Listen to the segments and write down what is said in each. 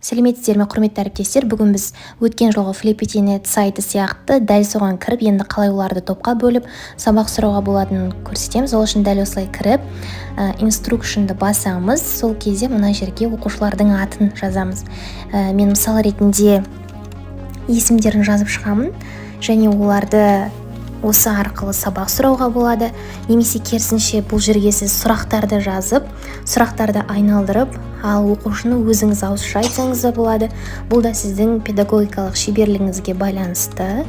Сәлеметсіздер ме, құрметті әріптестер! Бүгін біз өткен жолғы Flippity.net сайты сияқты дәл соған кіріп, енді қалай оларды топқа бөліп, сабақ сұрауға болатынын көрсетеміз. Ол үшін дәл осылай кіріп, instruction-ды басамыз. Сол кезде мына жерге оқушылардың атын жазамыз. Мен мысал ретінде есімдерін жазып шығамын және оларды осы арқылы сабақ сұрауға болады немесе керісінше, бұл жерге сіз сұрақтарды жазып, сұрақтарды айналдырып, ал оқушыны өзіңіз ауызша айтсаңыз да болады. Бұл да сіздің педагогикалық шеберлігіңізге байланысты.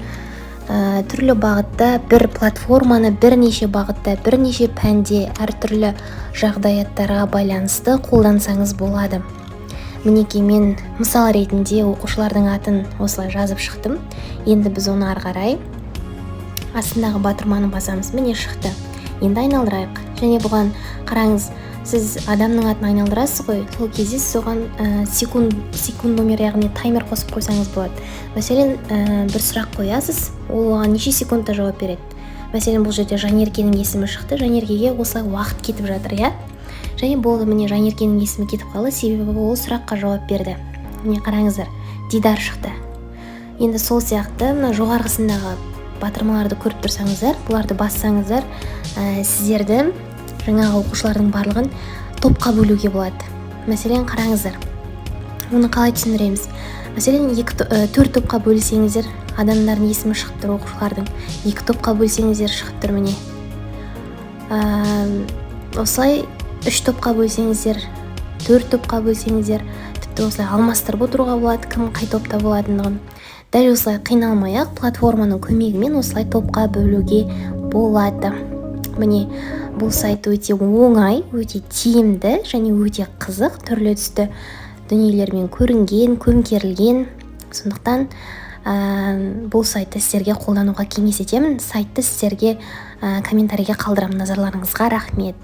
Түрлі бағытта бір платформаны бірнеше бағытта, бірнеше пәнде, әртүрлі жағдаяттарға байланысты қолдансаңыз болады. Мінекей, мен мысал ретінде оқушылардың атын осылай жазып шықтым. Енді біз оны ары қарай астындағы батырманы басамыз. Міне, шықты. Енді айналдырайық. Және бұған қараңыз, сіз адамның атын айналдырасыз ғой, сол кезде сіз оған секундомер, яғни таймер қосып қойсаңыз болады. Мәселен, бір сұрақ қоясыз, ол оған неше секундта жауап береді. Мәселен, бұл жерде Жанеркенің есімі шықты. Жанеркеге осылай уақыт кетіп жатыр, иә. Және болды, міне, Жанеркенің есімі кетіп қалды, себебі ол сұраққа жауап берді. Міне, қараңыздар, Дидар шықты. Енді сол сияқты мына жоғарғысындағы батырмаларды көріп тұрсаңыздар, бұларды бассаңыздар, сіздерді жаңағы оқушылардың барлығын топқа бөлуге болады. Мәселен, қараңыздар, оны қалай түсіндіреміз? Мәселен, екі, төрт топқа бөлсеңіздер, адамдардың есімі шығып тұр оқушылардың. Екі топқа бөлсеңіздер, шығып тұр, міне. Осылай үш топқа бөлсеңіздер, төрт топқа бөлсеңіздер, тіпті осылай алмастырып отыруға болады, кім қай топта болатындығын. Дәл осылай қиналмай ақ платформаның көмегімен осылай топқа бөлуге болады. Міне, бұл сайт өте оңай, өте тиімді және өте қызық, түрлі түсті дүниелермен көрінген, көмкерілген. Сондықтан бұл сайтты сіздерге қолдануға кеңес етемін. Сайтты сіздерге комментарийге қалдырамын. Назарларыңызға рахмет.